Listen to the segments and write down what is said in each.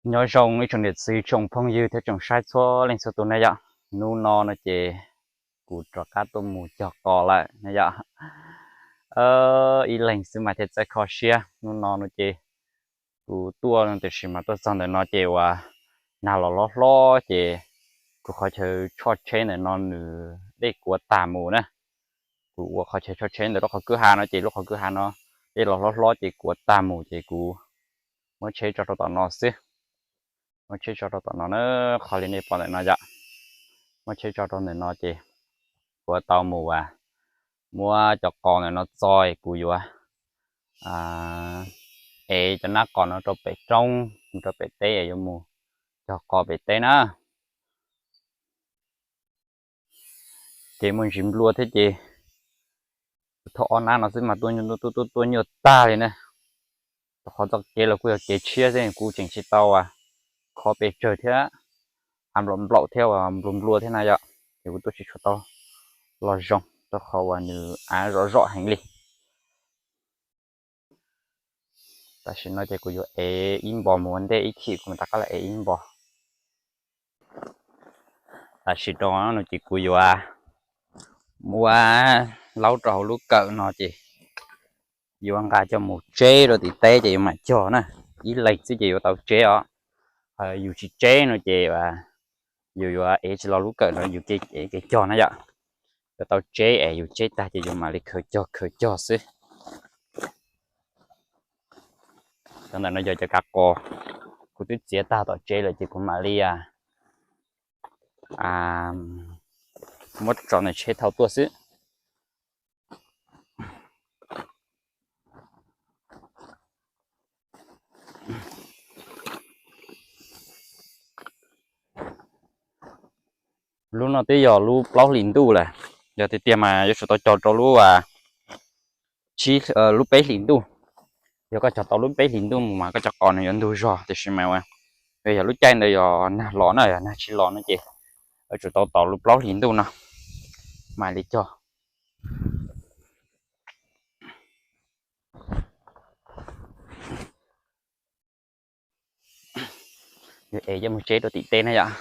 Nyob zoo ib tsoom niam txiv, tsoom phooj ywg thiab tsoom saib txhua leej txhua tus na yom. Hnub no no ces kuv rov qab tuaj mus cog qos lawm na yom. Ib leeg xwb mas thiaj txawj kho siab. Hnub no no ces kuv tuaj no tiam sis mas tuaj txog ntawm no ces uas nag los hlob hlob ces kuv qhov chaw tshoj tsheb ntawm no nws dej kuav tag mus na. Kuv ua qhov chaw tshoj tsheb ntawm lub qhov kwj ha no ces lub qhov kwj ha no dej los hlob hlob ces kuav tag mus ces kuv muab tsheb tso rau tom no xwb. Muab tsheb tso rau tom no na, qhov li nej pom ntawm no yom. Muab tsheb tso rau ntawm no ces kuv tau mus as, muab cov qos ntawm no txo, kuv yuav ev cov nab qos no rau pem roob, rau pem teb, yuav mus cog qos pem teb na. Ces muaj ntsis nplua thiab ces thaum ob nab no xwb mas tuaj tuaj tuaj nyuaj tag li na. Rau qhov txoj kev los kuj yog kev tshiab xwb, kuv tseem tsis tau as kho pes tsawg thiab, av nplaum nplaum thiab uas nplua nplua thiab na yom, ces kuv tuaj tsis tshua tau los zoo rau qhov uas nws av zom zom heev li. Tam sim no ces kuv yuav ev ib npos mus ua ntej, ib chim kuv mam rov qab los ev ib npos. Tam sim no no ces kuv yuav muab laub rau hauv lub kawm no ces yuav nqa coj mus tseb rau tim teb ces yuav mam cog na. Ib leeg xwb ces yuav tau tseb os. Yus tsis tseb no ces yus yuav ev tsis los lub kawm no yus ev kev cog na yom. Yuav tau tseb es yus tseb tag ces yus mam li khaws cog khaws cog xwb. Cov ntawm no yog cov kav qos kuv twb txiav tag tom tsev lawm ces kuv mam li muab tso ntawm tsheb thauj tuaj xwb. Lub no twb yog lub plaub hlis ntuj lawm, yog tiag tiag mas yuav tsum tau cog rau lub lub peb hlis ntuj. Yog koj cog tau lub peb hlis ntuj mus mas koj cov qos no yuav ntug zog, tiam sis mas yog lub caij ntawd yog nag los na, yog nag tsis los no ces yuav tsum tau tos lub plaub hlis ntuj no mam li cog. Yog es coj mus tseb rau tim teb na yom.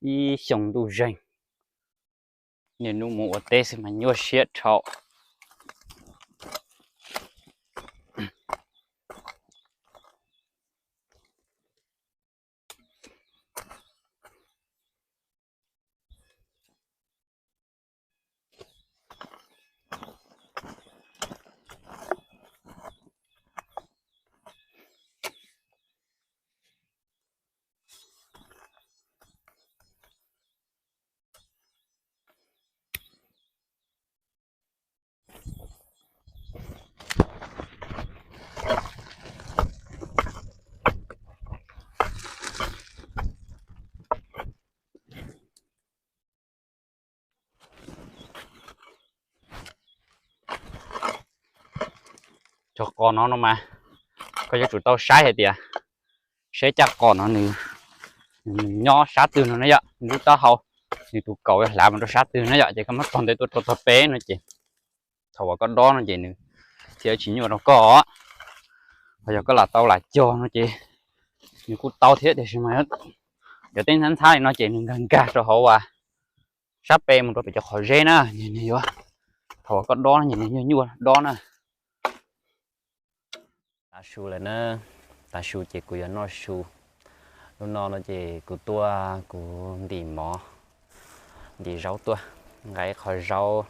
Ib xyoo ntuj zeeg, niaj hnub mus ua teb xwb mas nyuaj siab dhau. Cov qos no no mas koj yuav tsum tau saib hais tias saib caj qos no nws nws nyob sab twg no na yom, nws lub taub hau, nws tus kaus hlav mus rau sab twg na yom, ces koj muab txog ntev tuaj rau txog peb no ces thaum uas koj dob no ces nws thiaj tsis nyuaj rau koj. Ho yog koj lam tau lam cog no ces nws kuj tau thiab tiam sis mas cov teb ntxhab ntxhab li no ces nws nkag nkag rau hauv uas sab pem mus rau pem cov qhov zeb na, nws yuav, thaum uas koj dob no ces nws nyuaj nyuaj dob na. Tav su lawm na, tav su ces kuv yuav noj su. Lub no no ces kuv tuaj kuv ntim mov, ntim zaub tuaj, nqa ib qho zaub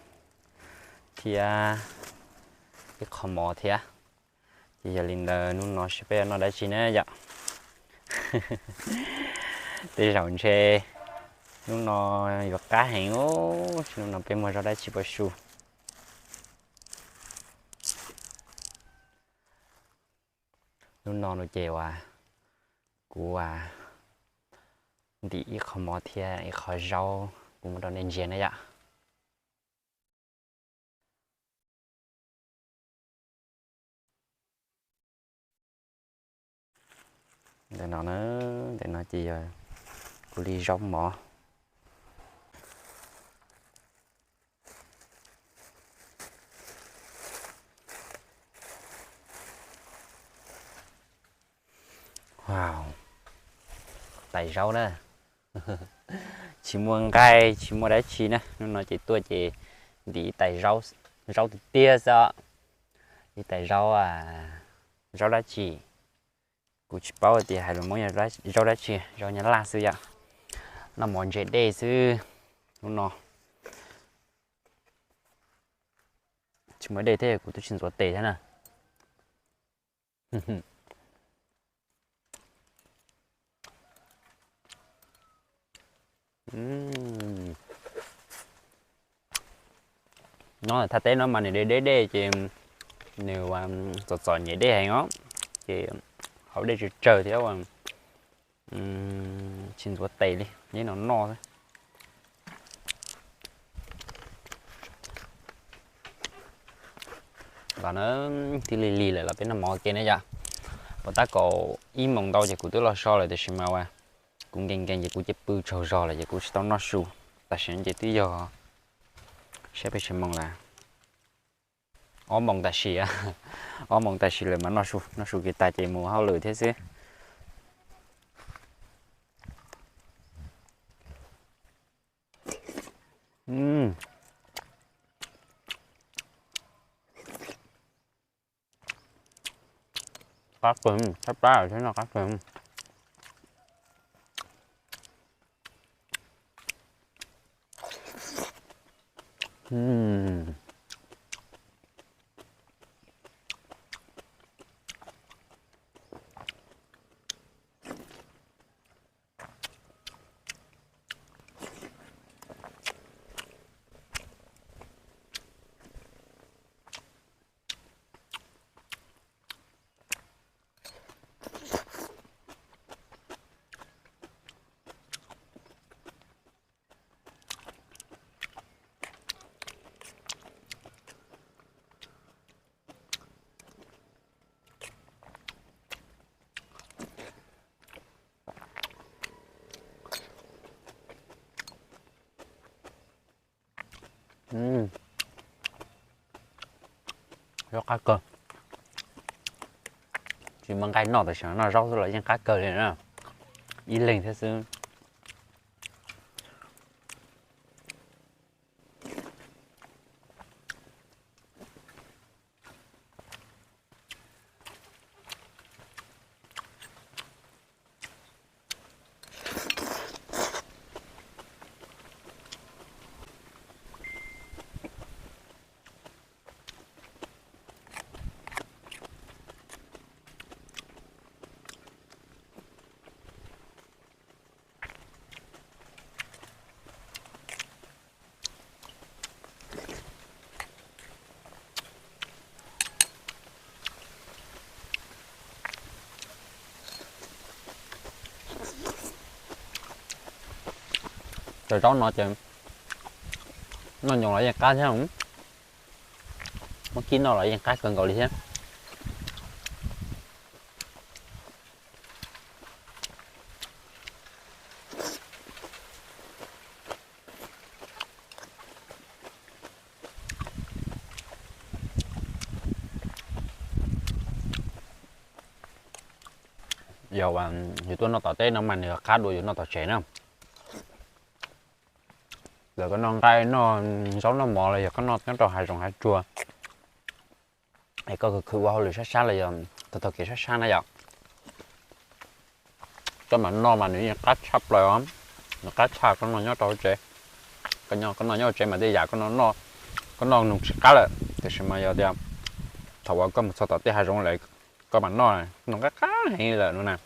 thiab ib qho mov thiab. Ces yog li ntawd hnub no seb peb yuav noj dab tsi na yom. Tej zaum ntshe hnub no yuav qab heev, hnub no peb muag zaub dab tsi pov su. Hnub no no ces uas kuv ntim ib qho mov thiab ib qho zaub kuv muab rau nej ntsia na yom. Ntawm no na, ntawm no ces yog kuv li zaub mov. Wow, tais zaub na. Tsis muaj nqaij tsis muaj dab tsi na, hnub no ces tuaj ces ntim ib tais zaub, zaub tiag tiag xwb. Ib tais zaub, zaub dab tsi, kuv tsis paub tias hais lus Hmoob yog zaub dab tsi, zaub nyab laj xwb yom. Noj mov ntse dej xwb hnub no. Tsis muaj dej thiab kuv twb tsis ntxuav tes thiab na. No thaj teb no mas nws deb deb dej ces nws txom txom nyem dej heev os, ces haus dej tsawg tsawg thiab tsis ntxuav tes li, nyob no noj xwb. Los na, twb lig lig lawm los peb noj mov ua ke na yom. Puas tab kaum ib moos ntau ces kuv twb los so lawm tiam sis mas uas kuv nkees nkees ces kuv cia pw tsaug zog lawm ces kuv tsis tau noj su. Tam sim no ces twb yog, saib peb tsis moos lawm, ob moos tam sim, ob moos tam sim lawm mas noj su, noj su kiag tas ces mus hauj lwm thiab xwb. Qab kawg, thaj plab thiab no qab kawg. Zaub qab kawg. Tsis muaj nqaij noj tam sim no noj zaub xwb los yeej qab kawg li na. Ib leeg thiab xwb. Cov zaub no ces noj nyoos los yeej qab thiab, muab kib noj los yeej qab kawg nkaus li thiab. yog yus tuaj noj tom teb no mas nws qab dua yus noj tom tsev na. Lawv koj noj nqaij noj zaub noj mov los yog koj noj nyob rau hav zoov hav tsuag es koj khwv khwv ua hauj lwm sab sab los yog taug taug kev sab sab na yom, koj mam noj mas nws yeej qab tshaj plaws os. Nws qab tshaj koj noj nyob rau hauv tsev. Koj noj nyob hauv tsev mas tej yam koj noj, koj noj nws tsis qab lawm, tiam sis mas yog tias thaum uas koj mus txog tom tej hav zoov lawm koj mam noj, nws qab qab heev li lawm no na.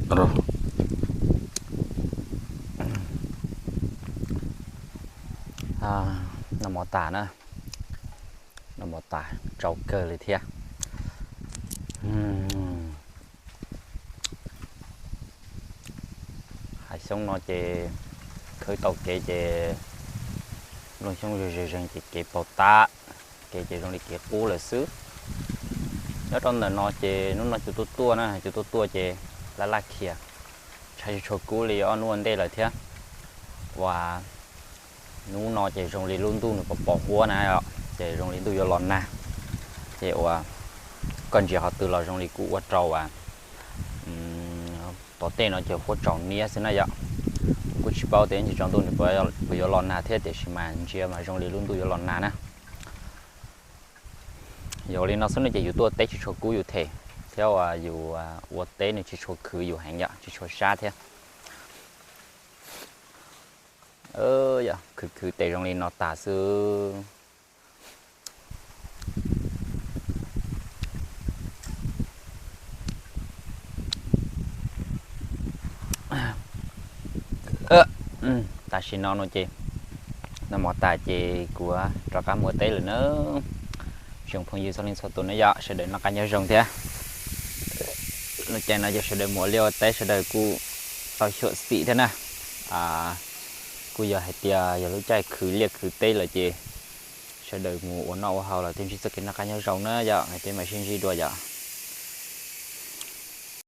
Alo. Noj mov tas na, noj mov tas tsau kawg li thiab. Hav xyoob no ces khawb tau kev ces nplooj xyoob ze ze zeeg ces kev paug tab, kev ces zoo li kev qub lawm xwb. Nyob rau ntawm no ces hnub no cua tuaj tuaj na, cua tuaj tuaj ces laj laj khiav, tshav tsis tshua kub li ob hnub ua ntej lawm thiab. Uas hnub no ces zoo li lub ntuj nws pos pos huab na, ces zoo li ntuj yuav los nag. Ces uas koj ntsia qhov twg los zoo li kuj ua rau uas tom tej no ces huab tsaus niab xwb na yom. Kuj tsis paub tias ntsis tsaus ntuj nws puas yuav los nag thiab, tiam sis mas ntsia mas zoo li lub ntuj yuav los nag na. Yog li no xwb no ces yus tuaj teb tsis tshua kub yus them, thiab uas yus ua teb nws tsis tshua khwv yus heev yom, tsis tshua sab thiab. Yog khwv khwv tes zoo li no tas xwb. Tam sim no no ces noj mov tas ces kuv rov qab mus ua teb lawm na. Tsoom phooj ywg txhua leej txhua tus na yom, sawv daws noj qab nyob zoo thiab. Lub caij no ces sawv daws mus ua liaj ua teb sawv daws kuj tau xyuam xim thiab na. Kuj yog hais tias yog lub caij khwv liaj khwv teb lawm ces sawv daws mus ua noj ua haus los thiaj ntsib txoj kev noj qab nyob zoo na yom, peb mam sib ntsib dua yom.